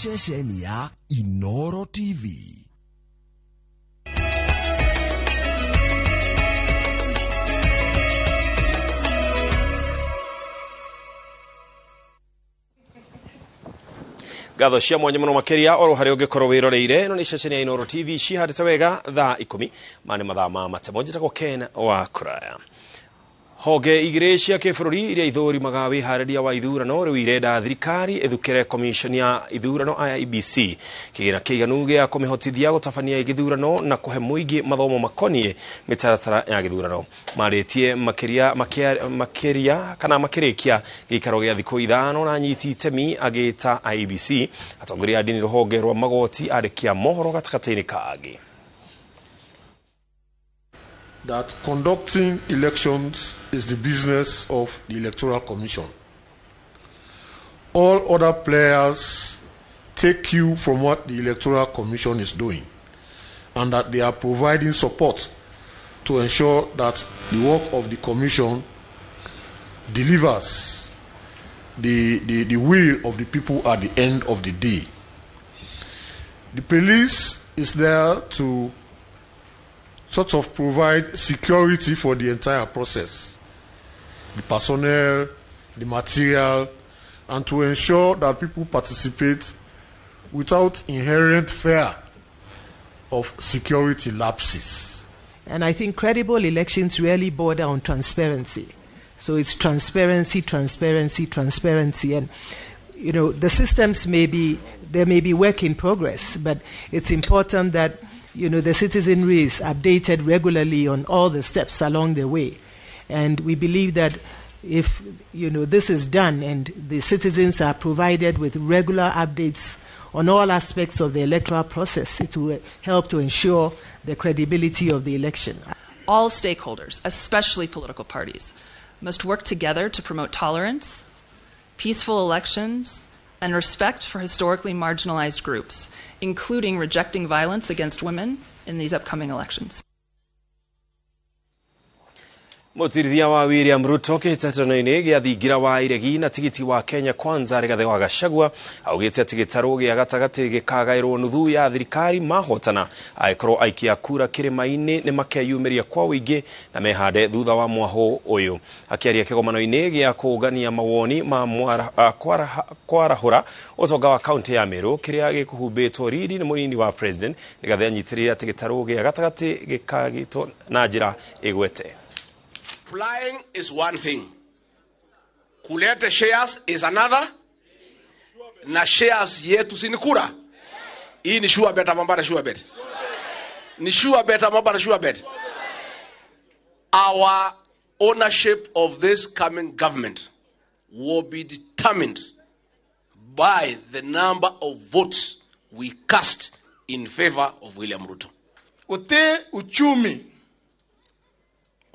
Ceceni ya Inoro TV. Ngatho cia mwanya muno makiria oro hari ungikorwo wiroreire ino ni ceceni ya Inoro TV cihandite wega thaa 10 mane mathaa ma matemo. Njitagwo Ken wa Kuraya. Honge igĩrĩ cia kĩbũrũri iria ithũrimaga wĩharĩria wa ithurano rĩu irenda thirikari ĩthukĩre commission ya ithurano IEBC kĩgĩna kĩiganu gĩa kũmĩhotithia gũtabania gĩthurano na kũhe mũingĩ mathomo makoniĩ mĩtaratara ya gĩthurano. Marĩtie makĩria kana makĩrĩkia gĩikaro gĩa thikũ 5 na anyiti itemi agĩta IEBC atongoria a ndini rũhonge rwa magoti andĩki a mohoro gatagatĩ-inĩ ka angĩ. That conducting elections is the business of the Electoral Commission. All other players take cue from what the Electoral Commission is doing, and that they are providing support to ensure that the work of the Commission delivers the will of the people at the end of the day. The police is there to sort of provide security for the entire process, the personnel, the material, and to ensure that people participate without inherent fear of security lapses. And I think credible elections really border on transparency. So it's transparency, transparency, transparency. And, you know, the systems may be, there may be work in progress, but it's important that, you know, the citizenry is updated regularly on all the steps along the way. And we believe that if, you know, this is done and the citizens are provided with regular updates on all aspects of the electoral process, it will help to ensure the credibility of the election. All stakeholders, especially political parties, must work together to promote tolerance, peaceful elections, and respect for historically marginalized groups, including rejecting violence against women in these upcoming elections. Mũtirithia wa William Ruto kĩhĩtahĩtano-inĩ gĩa thingira wa iregi na tigiti wa Kenya Kwanza Rigathĩ wa Gachagua augĩte atĩ gĩtarũ gĩa gatagatĩ gĩkagaĩrwo nuthu ya thirikari mahotana angĩkorwo aikia kura kĩrĩma-inĩ nĩ makeyumĩria kwa ũingĩ na mehande thutha wa mwahũ ũyũ. Akĩaria kĩgomano-inĩ gĩa kũũngania mawoni ma kwarahũra ũtonga wa kaunti ya Meru kĩrĩa gĩkũhumbĩtwo riri nĩ mũnini wa president Rigathĩ anyitĩrĩire atĩ gĩtarũ gĩa gatagatĩ gĩkagĩtwo na njĩra ĩgwete. Applying is one thing. Kulete shares is another. Na shares yetu si ni kura. Hii ni sure bet ama sure bet? Ni sure bet ama sure bet? Our ownership of this coming government will be determined by the number of votes we cast in favor of William Ruto. Ute uchumi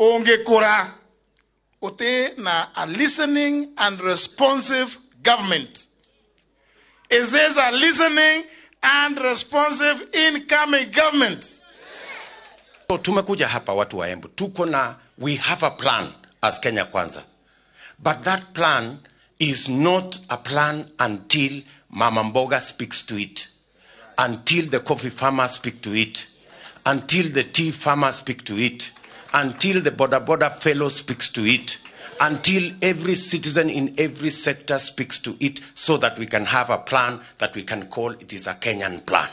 ungekura ute na a listening and responsive government. Is this a listening and responsive incoming government? Tumekuja hapa watu wa Embu, tuko na, we have a plan as Kenya Kwanza. But that plan is not a plan until Mama Mboga speaks to it, until the coffee farmers speak to it, until the tea farmers speak to it, until the border border fellow speaks to it, until every citizen in every sector speaks to it, so that we can have a plan that we can call it is a Kenyan plan.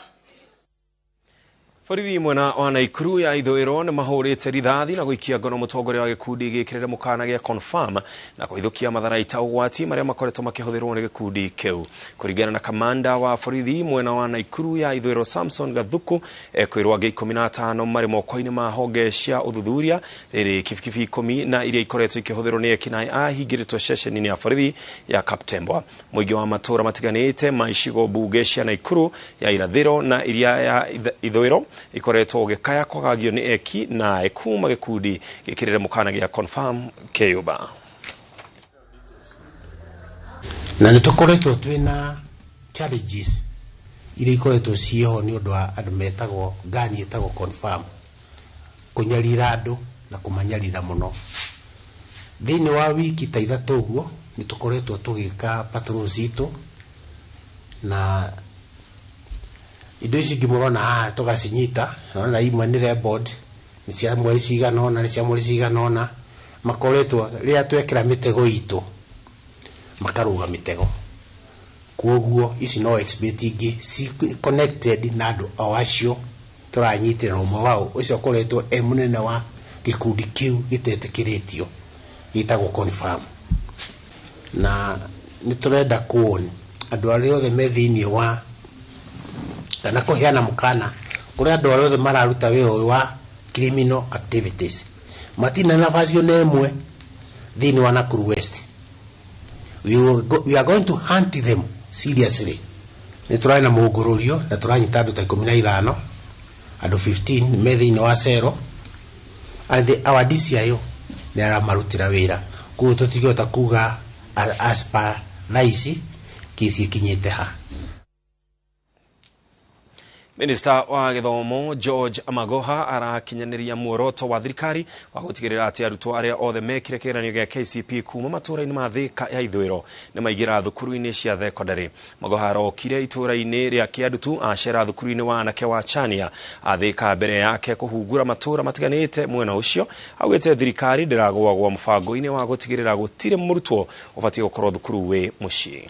Borithi mwena wa Naikuru ya ithũĩro nĩ mahũrĩte rithathi na gũikia ngono mũtongoria wa gĩkundi gĩkĩrĩre mũkana gĩa Confirm na kũhithũkia matharaita ũgwati marĩa makoretwo makĩhũthĩrwo nĩ gĩkundi kĩu. Kũringana na kamanda wa borithi mwena wa Naikuru ya ithũĩro Samson Gathuku, ekwĩrwo angĩ 15 marĩ moko-inĩ ma honge cia ũthuthuria rĩrĩ kibikibi 10 na iria ikoretwo ikĩhũthĩrwo nĩ ekinaĩ ahingĩrĩtwo ceceni-inĩ ya borithi ya Kaptembwa. Mũingĩ wa matũũra matiganĩte ma icigo mbunge cia Naikuru ya irathĩro na iria ya ithũĩro ikoretwo gĩkaya kwagagio nĩ eki na kuma gĩkundi gĩkĩrĩre mũkana gĩa Confirm kĩyũmba. Na nĩ tũkoretwo twĩna challenges iria ikoretwo ciĩho nĩ ũndũ wa andũ metagwo ngani ĩtagwo Confirm kũnyarira andũ na kũmanyarira mũno. Thĩinĩ wa wiki ta ithatũ ũguo nĩ tũkoretwo tũgĩka patrol citũ na Indo ici ingĩ mũrona haha tũgacinyita, na imwe nĩ reboard, nĩ cia mweri cigana ũna, nĩ cia mweri cigana ũna, makoretwo rĩrĩa twekĩra mĩtego itũ makarũga mĩtego. Koguo ici no exhibit ingĩ ci connected na andũ o acio tũranyitĩra, na ũmwe wao ũcio ũkoretwo e mũnene wa gĩkundi kĩu gĩtetĩkĩrĩtio gĩtagwo Confirm. Na nĩ tũrenda kuon andũ arĩa othe me thĩinĩ wa kana kũheana mũkana kũrĩ andũ arĩa othe mararuta wĩra ũyũ wa criminal activities, matirĩ na nafasi ona ĩmwe thĩinĩ wa Nakuru West. We are going to hunt them seriously. Nĩ tũrarĩ na mũngũrũrio na tũranyita andũ ta 15, andũ 15 me thĩinĩ wa cero, and our DCIO nĩ aramarutĩra wĩra. Koguo tũtingĩhota kuga as per thaa ici kesi ĩkinyĩte ha. Minista wa gĩthomo George Magoha arakinyanĩria muoroto wa thirikari wa gũtigĩrĩra atĩ arutwo arĩa othe mekire kĩgeranio gĩa KCP kuma matũũra-inĩ ma Thika ya ithũĩro nĩ maingĩra thukuru-inĩ cia thekondarĩ. Magoha arokire itũũra-inĩ rĩa Kĩandutu acera thukuru-inĩ wa anake wa Chania athika mbere yake kũhungura matũũra matiganĩte mwena ũcio. Augĩte thirikari ndĩragũagũa mũbango-inĩ wa gũtigĩrĩra gũtirĩ mũrutwo ũbatiĩ gũkorwo thukuru wĩ mũciĩ.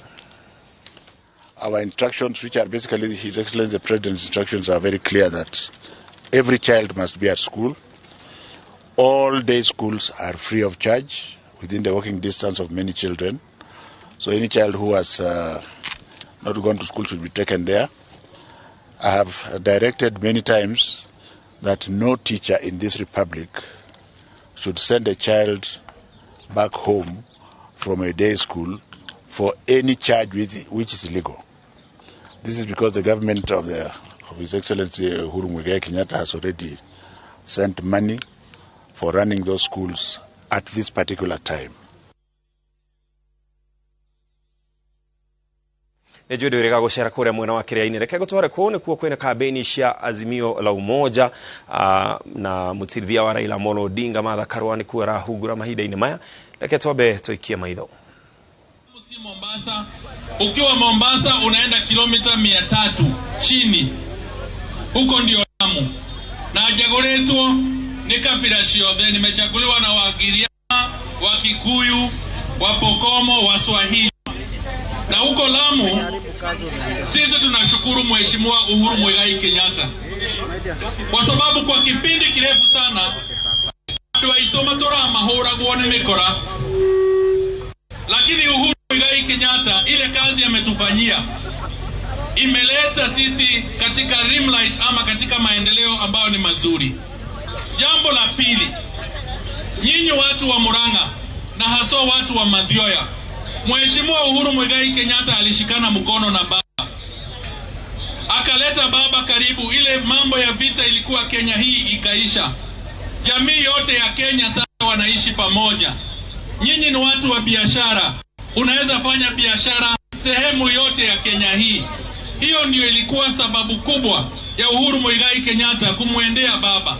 Our instructions, which are basically His Excellency the President's instructions, are very clear that every child must be at school. All day schools are free of charge within the walking distance of many children. So any child who has not gone to school should be taken there. I have directed many times that no teacher in this republic should send a child back home from a day school for any charge which is illegal. This is because the government of His Excellency Uhuru Muigai Kenyatta has already sent money for running those schools at this particular time. Nĩ njũĩ ndwĩrĩga gũcera kũrĩa mwena wa kĩrĩa-inĩ, reke ngũtware kũu nĩkuo kwĩna kambĩini cia Azimio la Umoja na mũtirithia wa Raila Amolo Odinga Martha Karua nĩkuo arahungura mahinda-inĩ maya. Reke twambe tũikie maitho. Mombasa, ukiwa Mombasa unaenda kilomita 300 chini, huko ndio Lamu. Na hajaguritwo ni kabila ciothe, nimechaguliwa na Wagiriama, Wakikuyu, Wapokomo, Waswahili. Na huko Lamu sisi tunashukuru Mheshimiwa Uhuru Muigai Kenyatta kwa sababu kwa kipindi kirefu sana andu aitu matura mahuragwo ni mikora, lakini Uhuru Muigai Kenyatta ile kazi ametufanyia imeleta sisi katika rimlight ama katika maendeleo ambayo ni mazuri. Jambo la pili, nyinyi watu wa Murang'a na haswa watu wa Mathioya, Mheshimiwa Uhuru Muigai Kenyatta alishikana mkono na baba, akaleta baba karibu. Ile mambo ya vita ilikuwa Kenya hii ikaisha. Jamii yote ya Kenya sasa wanaishi pamoja. Nyinyi ni watu wa biashara, unaweza fanya biashara sehemu yote ya Kenya hii. Hiyo ndio ilikuwa sababu kubwa ya Uhuru Muigai Kenyatta kumwendea baba.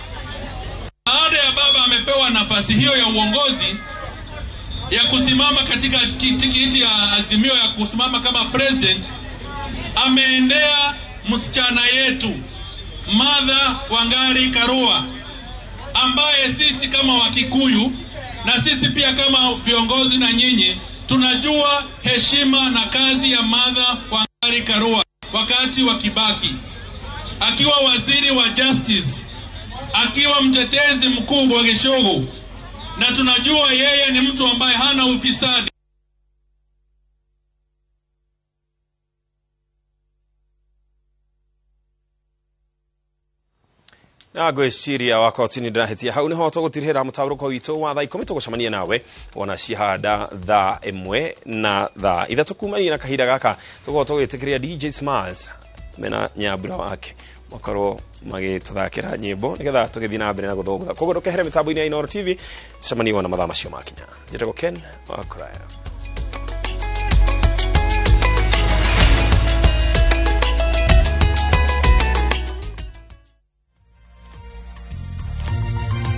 Baada ya baba amepewa nafasi hiyo ya uongozi ya kusimama katika tikiti ya Azimio ya kusimama kama president, ameendea msichana yetu Martha Wangari Karua, ambaye sisi kama Wakikuyu na sisi pia kama viongozi na nyinyi tunajua heshima na kazi ya Martha Wangari Karua wakati wa Kibaki, akiwa waziri wa justice, akiwa mtetezi mkuu wa Gĩchũgũ, na tunajua yeye ni mtu ambaye hana ufisadi. Na ngwĩciria wakoti ndĩrahĩtia hau nĩho tũgũtirihĩra mũtaũrũko witũ wa thaa 10 tũgũcemania nawe wona cihanda thaa 1 na thaa 3 kumania na kahinda gaka tũgũkorwo tũgĩtĩkĩria DJ Smiles mena nyambura wake makorwo magĩtũthakĩra nyĩmbo nĩgetha tũgĩthiĩ na mbere na gũthũngũtha. Koguo ndũkehere mĩtambo-inĩ ya Inooro TV, tũcemanie wona mathaa macio makinya. Njĩtagwo Ken wa Kũraya.